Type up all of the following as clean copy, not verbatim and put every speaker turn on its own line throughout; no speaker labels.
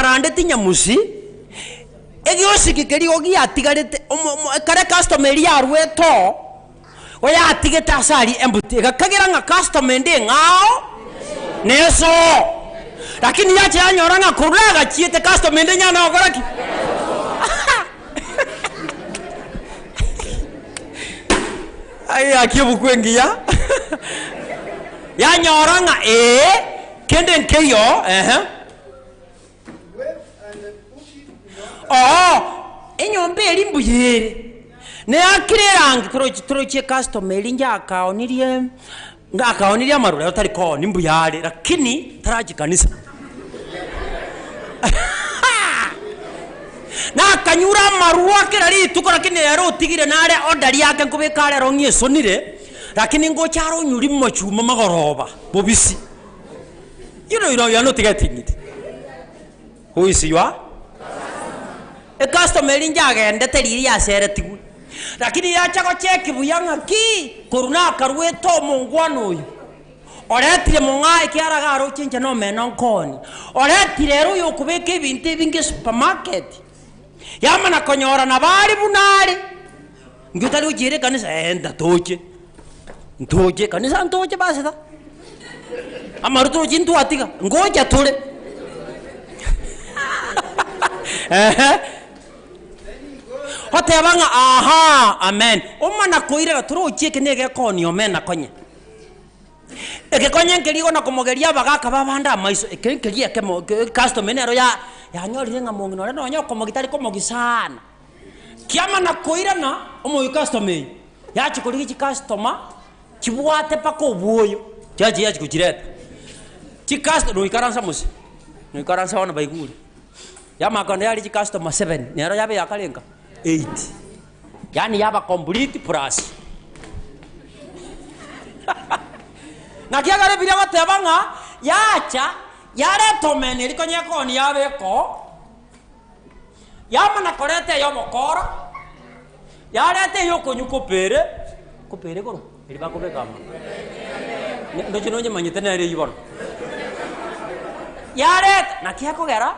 Karandeti nyamusi, egiosiki keria igo giatigarete omo omo ekero ecustomer eria yarwete oo, oyatigete ase aria empty, egakagera ng'a customer ende eng'ao nesoo. Lakini yacha yanyora ng'a korwa agachiete customer ende nyana gokora ki? Aye gaki ebuku engiya, yanyora ng'a ee, kende nkeiyo ehe. Oo, enyomba eria mbuya ere, neakire erangi torochi torochi ecustomer eria inche akaonirie ngakaonirie amarura ero tari koonia mbuya are lakini tarachi kanisa. Nakanyure amarwa kera rituko lakini ere otigire nare order riake nkobeka are erong'i esonire, lakini ngocha are onyuria machuma magoroba bobisi. You know, you know, you are not getting it. Who is your? Ecustomer eri njagendete riria yaseretigwe, lakini yacha gocheki buya ng'aki korwa nakarwete omongwana oyo, oretire mong'aa ekiara iga aroche inche nomeno nkooni, oretire ere oyo okobeka ebinto ebinge esupermarket, yamana konyora nabo are buna are, inki otari gochiera ekanisa eh ntatoche, ntoche kanisa ntoche pastor, amaru torochi ntwatiga, ngocha tore ehe. Oteba ng'a ahaa amen, omana koirera torochi eke nigo gekoonia omena konye. Eke konye nkeria igo na komogeria abagaka b'abande amaiso, eke nkeria ekemo eke ecustomer nero ya yanyorire ng'a mong'ina oria nonye okomogia tari komogia sana. Kiamana koirana omoyo customer eyio, yachia korigia chicustomer chibwate mpaka obwoyo, chiachia yachia kochireta. Chicusto noikaransa mose, noikaransa bono baigure. Yamanya kogenda yaria chicustomer seven, nero yabe yakare nka eight, yaani yaba complete plus. Naki ekero ebiria egoteba ng'a yacha yareta omena eria konya ekoonia yaba ekoo, yamana koreta ey'obokora, yareta ey'okonywa kopere, kopere korwa eria bakobeka amo, ndoche nonyemanyete nere eywo bono. Yareta, naki ekogera,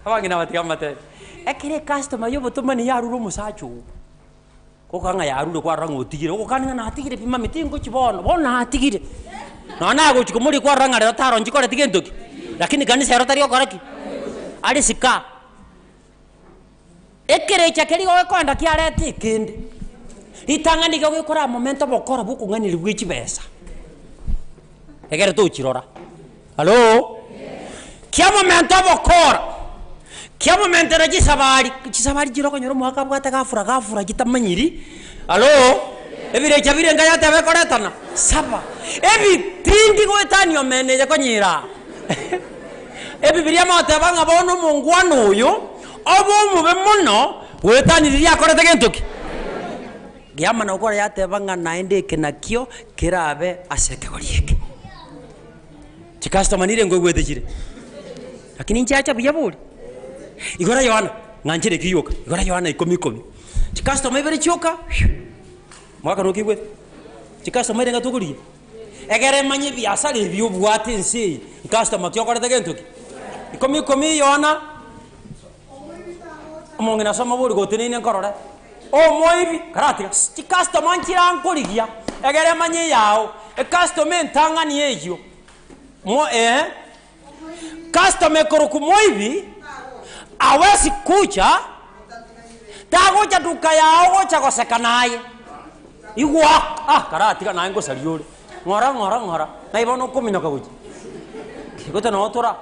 abang'ina batiga mbatebi, ekero ecustomer ya obotomani yarure omosacha oo, Gokora ng'a yarure kwarora ng'a otigire, ogokani ng'a natigire pi mami tingochi bono, bono natigire. Nonya nagochi komoria kwarora ng'a rero taro nchikoreti gento ki, lakini kanisa ero tari gokora ki? Are sika. Ekerecha keria igo gekoenda kiareta ekende, ritang'ani iga gekora momenta obokora bwa okong'ainereria bwa echibesa, egere tochirora. Hallo? Kiamomenta obokora, kiamomentera chisabari, chisabari chire okonyora omogaka abwate gafura gafura chitamanyiri, hallo? Ebirecha bire enka yateba ekoretana saba, ebipindi goetania omena eye konyira aa. Ebibiria mogoteba ng'a bono omongwana oyo, obe omobe mono, goetania riria akorete gento ki? Giamana gokora yateba ng'a naende eke nakio kerabe ase ekegori eke. Chikastoma nire nkoigwete chire, lakini nchiacha buya bori. Igora Yohana, ng'anchere ekio gioka, igora Yohana ikomi ikomi. Chikastoma ibere chioka, mwaka nokeigwete? Chikastoma ere tokoria, egere emanye ebiasara ebi obwate ense eye, nkastoma ki okorete gento ki? Ikomi ikomi Yohana, omong'ina ase omobori goteneine nkorore. Omoibi karatiga, chikastoma nchira nkorigia, egere emanye eyao, ekastoma entang'ani eyio, mo eh, kastoma ekorokwa moibi, awesi kucha, tagocha duka yao gocha goseka naye, igwa ah karatiga naye ngosaria ore, ng'ora ng'ora ng'ora, naye bono okominyoka gochia, gote noo tora.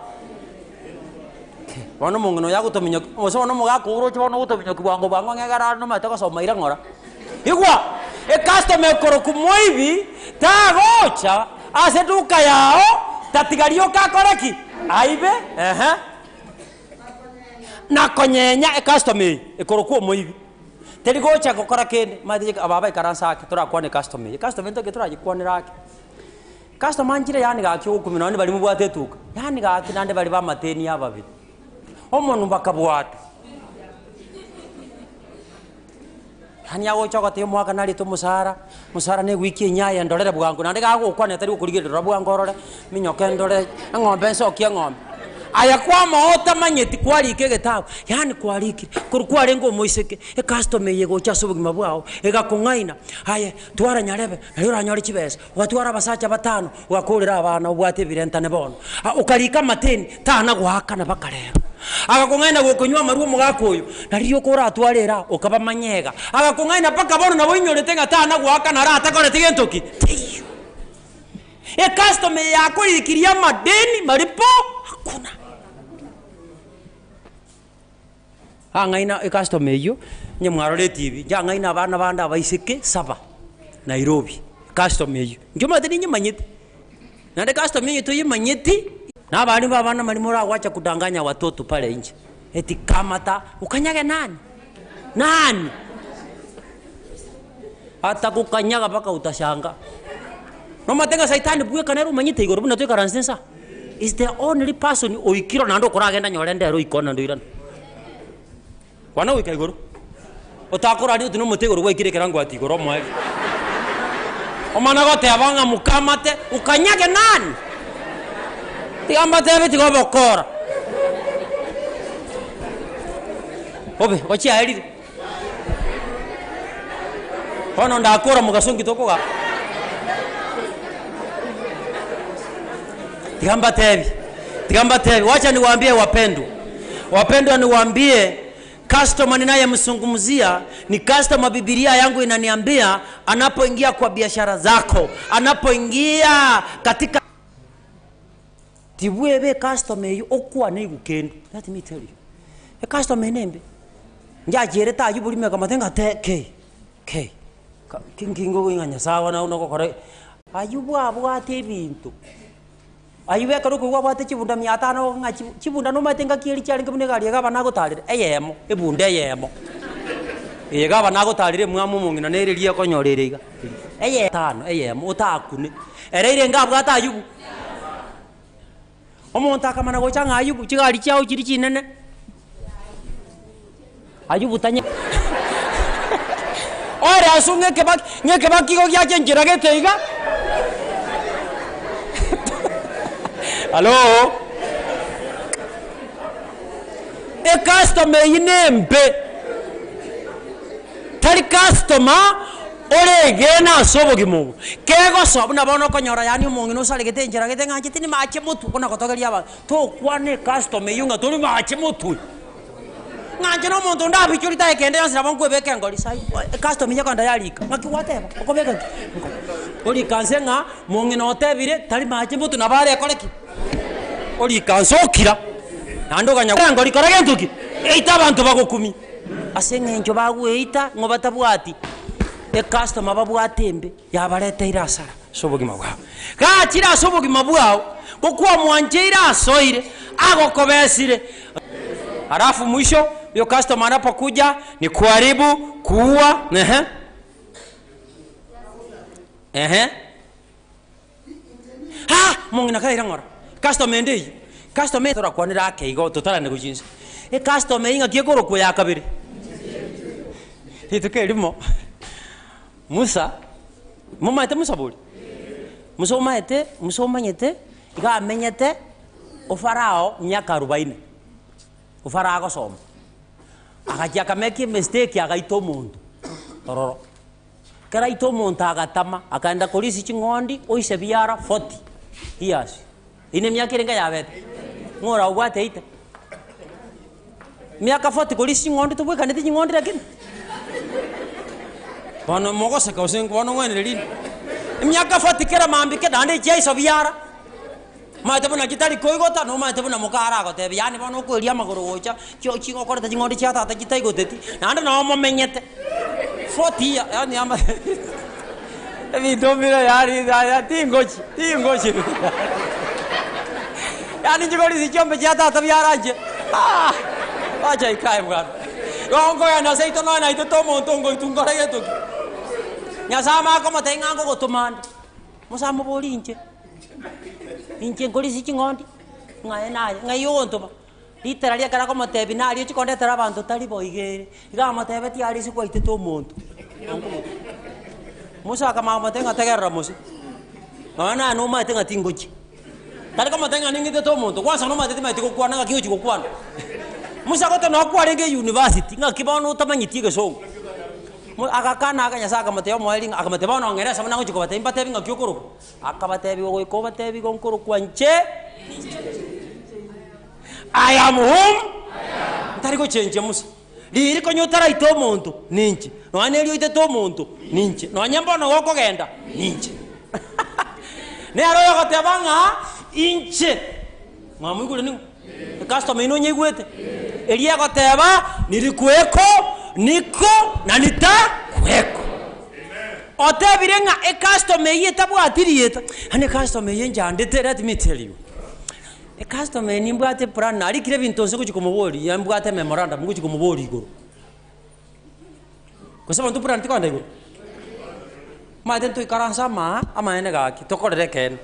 Bono omong'ina oyo agotominyokia, gose bono omogaka oroche bono ogotominyokia bwango bwango ng'a ekero are nomanyete gosoma ira ng'ora. Igwa, ecustomer ekorokwa moibi, tagocha ase eduka yao, tatiga rioka akore ki? Aibe, ehe, na konyenya ecustomer eye ekorokwa omoibi. Teri gocha gokora kende, omanyete baba ikaransa ake torakwane ecustomer eye, ecustomer eye ntoki torayekwanere ake. Customer nchire yaani gaki ogokumia nonye baria mobwate etuka, yaani gaki naende baria bamateni ababe, omonwe bakabwata. Yaani agocha ogotebia omwaka narete omosara, omosara na ewiki enyia aye ndorere bwango, naende gagokwana tari gokorigereria rora bwango orore, minyoke ndore, eng'ombe nsokie eng'ombe. Aya kwamoa otamanyeti kwarika egetabu, yaani kwarikire, korwa kwarenge omoiseke, ecustomer eye egocha ase obogima bwao, egakong'aina, aye twara nyarebe, nario oranyore chibesa, ogatwara abasacha batano, ogakorera abana obwate ebirentane bono. Ah okarika amateni, tana goakana mpaka rero. Agakong'aina gokonywa amarwa omogaka oyo, nari rioka oratware era, okabamanya iga. Agakong'aina mpaka bono nabo oinyorete ng'a tana goakana aratakoreti gento ki? Teiyo. Ecustomer eye yakorikirie amadeni maripo hakuna. Ang'aina ecustomer eyio, onye mwarora etibi, inche ang'aina abana bande abaiseke saba, Nairobi, ecustomer eyio. Inche omanyete ninyemanyete, naende ecustomer eye toyemanyeti, na abana ba abana mari moragoacha kudanganya watoto pale nje, eti kamata okanyage nani? Nani? Atagokanyaga mpaka utashangaa. Nomanyete ng'a saitani bweka nere omanyete igoro buna toikaranse inse aa? Is the only person oikire naende okoragenda nyore ndere oikore naende oirane. Kwana goika igoro, otakorari oti nomote igoro gwaikire ekerango ati igoro omoerio. Omana goteba ng'a mokamate, okanyage nani? Tiga mbatebie tiga obokora. Obe, gochiaerire. Bono ndakora mogaso nki tokoga? Tiga mbatebi, tiga mbatebi, wacha niwaambie wapendwa, wapendwa niwaambie customer ninayemzungumzia ni customer Bibilia yangu inaniambia anapoingia kwa biashara zako, anapoingia katika Tibweba ecustomer eyio okwane igu kende, let me tell you, ecustomer eye nembe, nchacherete aywo borimo ekamotebia ng'a te kei kei ka ki nki ng'a nyasaye one buna ogokora aywo bwabwate ebinto, aywo ekero okoigwa abwate chibunda mia tano ng'a chi chibunda nomanyete ngaki eria chiarenge buna egari iga abana agotarera, eyemo, ebunda eyemo, eye iga abana agotarera emwamu omong'ina nere eria okonyora ere iga, eye tano eyemo otakune, ere erenge abwate aywo. Omonto akamana gocha ng'a Ayubu, chigari chiao chiri chinene. Ayubu tanya ore ase ng'a ekebaki, ng'a ekebaki igo giacha enchera gete iga. Hallo! Ecustomer eywo nembe. Tari customer oregene ase obogima obo. Kegosoa buna bono okonyora yaani omong'ina osaregete enchera gete ng'a inche tindi mache motwe buna gotogeria abanto. Tokwana ecustomer eywo ng'a tori mache motwe. Ng'a inche na omonto onde abichorete aye kende yonsi nabo nkoebeka engori sai ecustomer eywo ekogenda yarika ng'aki gwateba okobeka ki? Engori. Orika nse ng'a mong'ina otebire tari mache motwe nabo arekore ki? Orika nse okira naende oganya engori kora gento ki? Eite abanto bagokumia. Ase eng'encho bagweita ng'o batabwati ecustomer babwate embe yabareteire asara ase obogima bwabo. Gachire ase obogima bwao, gokwamwancheire asoire, agokobesire. Alafu mwisho huyo customer anapokuja ni kuharibu, kuua, ehe, ehe. Haa! Omong'ina kaira ng'ora, customer ende eyio, customer torakwanere ake igo totarane gochia inse. Ecustomer eyio ng'aki ekorokwa ya kabere? Rituko erimo, Musa, momanyete Musa bori? Musa omaete, Musa omanyete, iga amenyete ofarao miaka arubaini, ofarao agosoma. Agachia akamake emistake agaita omonto ororo. Ekero aita omonto agatama, akaenda korisia ching'ondi oise biara 40 years. Eyio nemiaka erenge yabete? Ng'o orabwate eite? Miaka 40 korisia ching'ondi tobwekaneti ching'ondi lakini? Bono mogoseka gose bono ng'wenere rinde. Emiaka 40 kera mambia kera naende chiaiso biara, omanyete buna chitari koigota na omanyete buna moka aragotebia yaani bono okoeria amagoro gocha, chio chigokoreta ching'ondi chia tata chitaigoteti, naende noo momenyete. 40 year yaani ama ebinto mbire yaani yaya tingochi tingochi yaani nchikorisia chiombe chia tata biaranche aah wacha ikae bwana. Igo nkogenda seito nonya naitete omonto ngoitwa nkore gento ki? Nyasaye amanye komotebia ng'a ngogotoma nde, Musa amoborie inche, inche nkorisia ching'ondi, ng'aye naye, ng'ai ogontoma? Ritera riria ekero akomotebia naria ochie kondetera abanto tari boigo ere, iga amotebetie aria ase kwaitete omonto, Musa akamanya komotebia ng'a tegerera mose, nonya naye nomanyete ng'a tingochia. Tari komotebia ng'a ning'itete omonto, kwansa nomanyete timanyeti gokwana ng'aki ogochia gokwana. Musa gote noo kwarenge eyunivasiti, ng'aki bono otamanyeti egesongo. Mo agakana aka Nyasaye akamotebia omoerio ng'a akamotebia bono ong'erese buna ngochia kobatebia mbatebie ng'aki okorokwa. Akabatebia goika obatebie igo nkorokwa inche I am whom ntari gochenchia Musa. Riiri konya otaraita omonto, ninche, nonya neri oitete omonto, ninche, nonya mbono gokogenda, ninche. Nere oyogoteba ng'a inche, mwamoigure ning'o? Ecustomer eye nonyeigwete? Eria egoteba nilikuweko, niko, na nitakuweko. Otebire ng'a ecustomer eyio etabwati rieta, yaani ecustomer eye enchandete, let me tell you. Ecustomer eye nimbwate eplan, narikire ebinto nse gochia komoboria, ya mbwate ememorandum ngochia komoboria igoro. Gose abanto plan tikogenda igoro? Omanyete ntoikaranse amaa, amaene gaki, tokorere ekeene.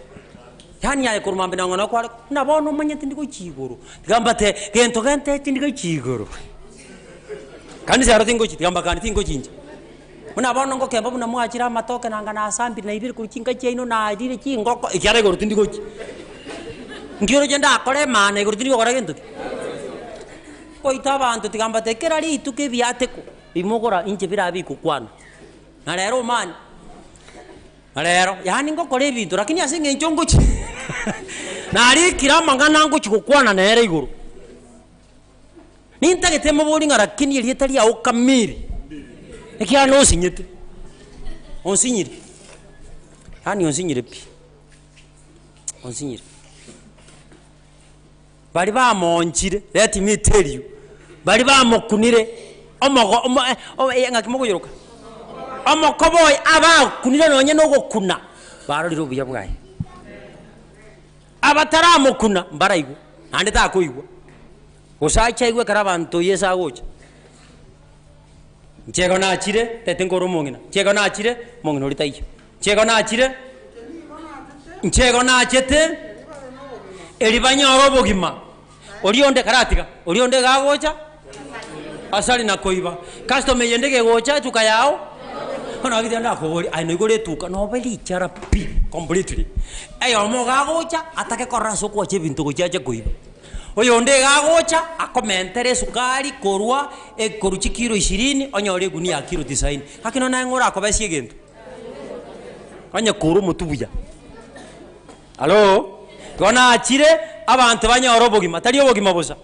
Yaani aye korwa mambia nang'o nokware, buna bono omanyete ndi gochia igoro, tiga mbate gento genteti ndi gochia igoro. Kanisa ero tingochi, tiga mbakani tingochi inche. Buna bono ngokemba buna mwachire amatoke nanga nasambire naibire korwa chinka chiaino narire chingoko, ekiagera igoro tindi gochia. Nki oroche ndakore emaana igoro tindi gokora gento ki? Goita abanto tiga mbatebie kera rituko ebiateko bimogora inche birabe bigokwana. Na rero omani, na rero, yaani ngokora ebinto lakini ase eng'encho ngochi narikire amang'ana ngochi gokwana nere igoro. Nintagete moborie ng'a lakini erieta riao kamili, ekiagera nosinyete, onsinyire, yaani onsinyire pi, onsinyire. Baria bamoonchire, let me tell you, baria bamokunire omogo omo eh o ng'aki mokoyoroka? Omokoba oye abakunire nonye na ogokuna, barorire obuya bwaye. Abataramokuna mbaraigwe, naende takoigwa. Gose ache aigwe ekero abanto Yeso agocha. Inche igo nachire, tete nkore omong'ina, inche igo nachire, omong'ina oria taiyo. Inche igo nachire, inche igo nachete, erio banyore obogima. Oria onde karatiga, oria onde iga agocha, asari na koiba. Customer eyende gegocha etuka yao, bono gaki tiga ndakoborie, aye noigore etuka nobe richara pi completely. Eyomo iga agocha, atake korora ase okwacha ebinto gochia ache koiba. Oyonde iga agocha, akomentere esukari korwa korwa chikilo ishirini, onyore egunia ya kilo tisaini. Gaki nonya naye ng'o orakobesie egento? Onye kore omotwe buya. Hallo? Igo nachire, abanto banyore obogima, tari obogima bosa.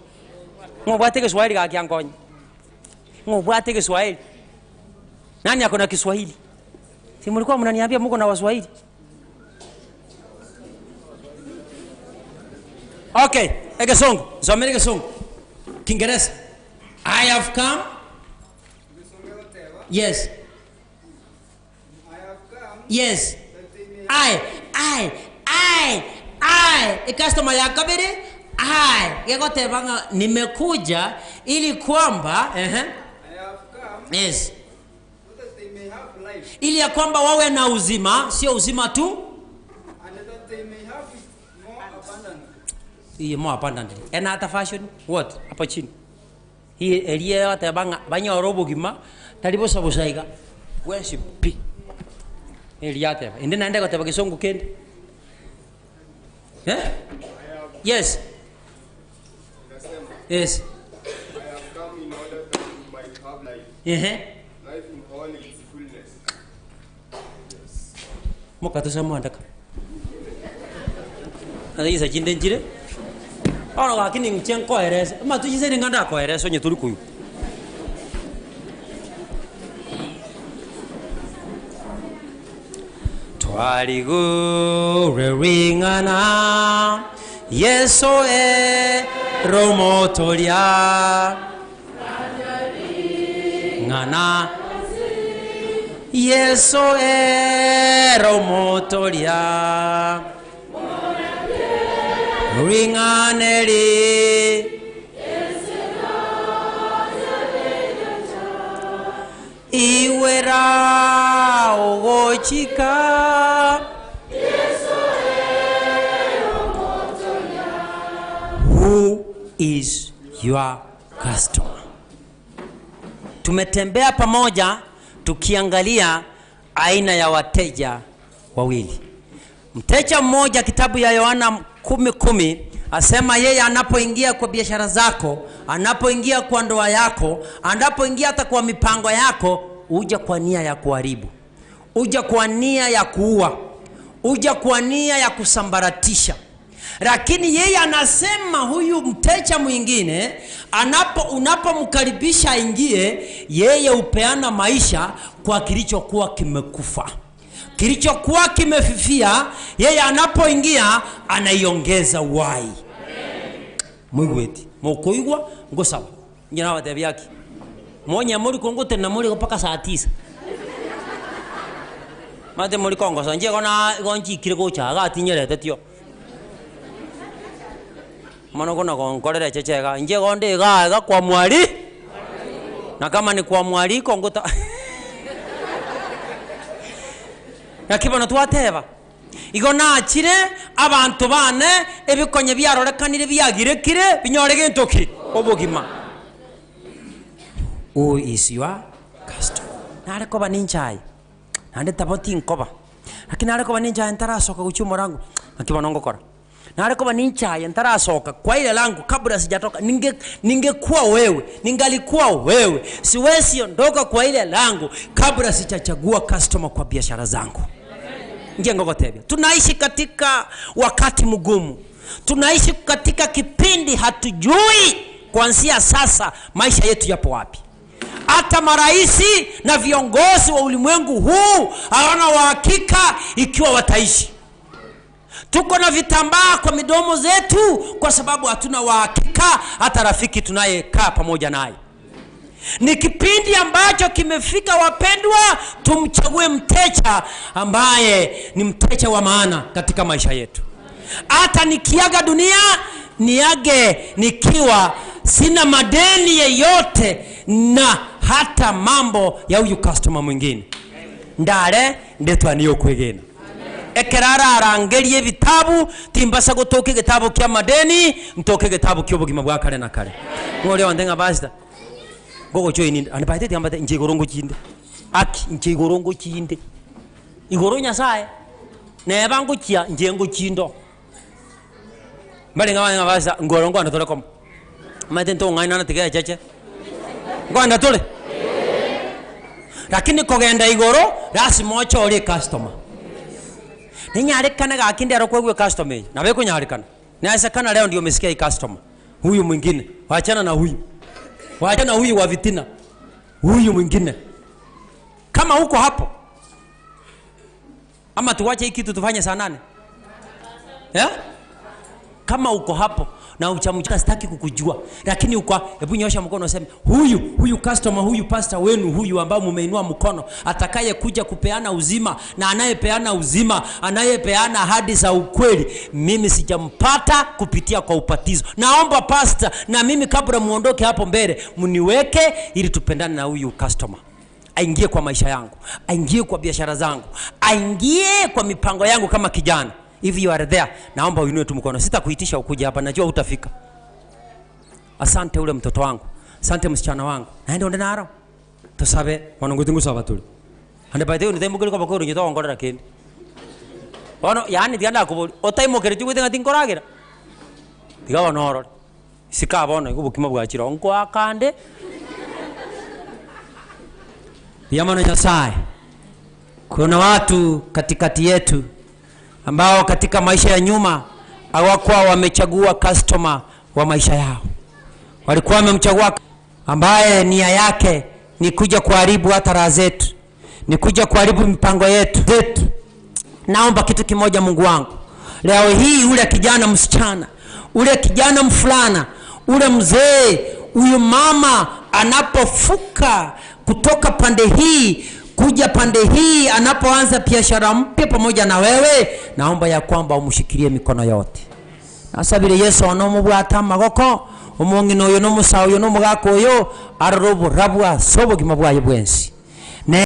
Ng'a obwate egeswahili gaki ankonye? Ng'a obwate egeswahili? Nani ako na kiswahili? Si mlikuwa mnaniambia muko na waswahili? Okay, egesongo, nsomere egesongo. Kingeresa. I have come. Yes. Yes. I, I, I, I. Ecustomer ya kabere, I. Gegoteba ng'a nimekuja ili kwamba, ehe. Yes. Ili ya kwamba wawe na uzima, sio uzima tu. Iye more abundantly. Another version, what? Hapo chini. Hii eria egoteba ng'a banyore obogima, tari bosa bosa iga, bwensi pi. Eria yateba. Ende naende egoteba gesongo kende. Eh? Yes. Yes. Ehe. Mokatosa mwandaka. Ase chinsa chinde nchire, bono gaki ninche nkoerese, amatuko chinsa ere ndakoerese onye tori koigwa. Twarigure ring'ana, Yeso ere omotoria. Ng'ana Yeso ere omotoria. Ring'ana eri Igwera ogochika. Who is your customer? Tumetembea pamoja tukiangalia aina ya wateja wawili. Mteja mmoja, kitabu ya Yohana Kumi kumi, asema yeye anapoingia kwa biashara zako, anapoingia kwa ndoa yako, anapoingia hata kwa mipango yako, huja kwa nia ya kuharibu, huja kwa nia ya kuua, huja kwa nia ya kusambaratisha. Lakini yeye anasema huyu mteja mwingine anapo unapomkaribisha aingie, yeye hupeana maisha kwa kilichokuwa kimekufa kilichokuwa kimefifia, yeye anapoingia anaiongeza uhai. Mwigweti mukuigwa ngusaba inye nabatebia ki monye mori kongotena mori mpaka saa tisa mate mori kongosa inche igo na igo nchikire gocha iga atinyeretetio mono kona gonkorera echeche iga inche igo nde igaa iga kwa mwari na kama ni kwa mwariko ngota Naki bono twateba, Igo nachire abanto bane, ebikonye biarorekanire biagirekire, binyore gento ki? Obogima. Who is your customer? Nare koba ninche aye, naende tabo tinkoba, lakini nare koba ninche aye ntarasoka gochia omorango, naki bono ngokora? Nare koba ninche aye ntarasoka kwa ile lango kabla sijatoka, ninge ningekuwa wewe, ningalikuwa wewe, siwezi ondoka kwa ile lango kabla sijachagua customer kwa biashara zangu. Inche ngogotebia, tunaishi katika wakati mgumu, tunaishi katika kipindi hatujui kuanzia sasa maisha yetu yapo wapi. Hata maraisi na viongozi wa ulimwengu huu hawana uhakika ikiwa wataishi. Tuko na vitambaa kwa midomo zetu kwa sababu hatuna uhakika hata rafiki tunayekaa pamoja naye. Ni kipindi ambacho kimefika, wapendwa, tumchague mteja ambaye ni mteja wa maana katika maisha yetu. Hata nikiaga dunia niage nikiwa sina madeni yeyote na hata mambo ya huyu customer mwingine ndare ndetwa niyo kwegena Ekero ararangerie ebitabu, timbasa gotoka egetabu ki'amadeni, ntoke egetabu ki'obogima bwa kare na kare. Ng'a oria onde ng'a pastor, ngogochoini inde, and by the way tiga mbate inche igoro ngochinde, aki inche igoro ngochinde, igoro Nyasaye, neba ngochia inche ngochinde oo. Mbare ng'a ng'a pastor, nkoro nkogenda tore komo, omanyete ntong'ainana tiga echeche, nkogenda tore? Lakini kogenda igoro, lasima ochore ecustomer. Nenyarekane gaki ndero koegwa ecustomer eye, nabo ekonyarekana. Inawezekana leo ndio umesikia hii customer, huyu mwingine, wachana na huyu, wachana na huyu wa fitina, huyu mwingine. Kama uko hapo, Ama tuwache hii kitu tufanye saa nane? Eh? Kama uko hapo na hujamuja sitaki kukujua, lakini uko hebu nyosha mkono useme huyu huyu customer huyu pastor wenu huyu ambao mumeinua mkono atakaye kuja kupeana uzima na anayepeana uzima anayepeana ahadi za ukweli, mimi sijampata kupitia kwa ubatizo. Naomba pastor, na mimi kabla muondoke hapo mbele mniweke ili tupendane na huyu customer aingie kwa maisha yangu, aingie kwa biashara zangu, aingie kwa mipango yangu kama kijana. If you are there, naomba uinue tu mkono. Sitakuitisha ukuje hapa, najua utafika. Asante ule mtoto wangu, asante msichana wangu. Naende onde naro tosabe bono ngochi ngosaba tore. And by the way, ntaimokeria koba koru onye togonkorera kende. Bono yaani tiga ndakoboria, otaimokeretie oigwete ng'a tinkoragera? Tiga bono orore. Isiko bono iga obokima bwachire oo nkoaka ande. Mbuya mono Nyasaye, kuna watu katikati yetu ambao katika maisha ya nyuma hawakuwa wamechagua customer wa maisha yao. Walikuwa wamemchagua ambaye nia yake ni kuja kuharibu hata raha zetu, ni kuja kuharibu mipango yetu zetu. Naomba kitu kimoja, Mungu wangu, leo hii ule kijana msichana, ule kijana mfulana, ule mzee, huyu mama anapofuka kutoka pande hii kuja pande hii, anapoanza biashara mpya pamoja na wewe, naomba ya kwamba umshikilie mikono yote. Nasabire Yeso one omobwate amagoko, omong'ina oyo na omosae oyo na omogaka oyo, arore oborabu ase obogima bwaye bwensi.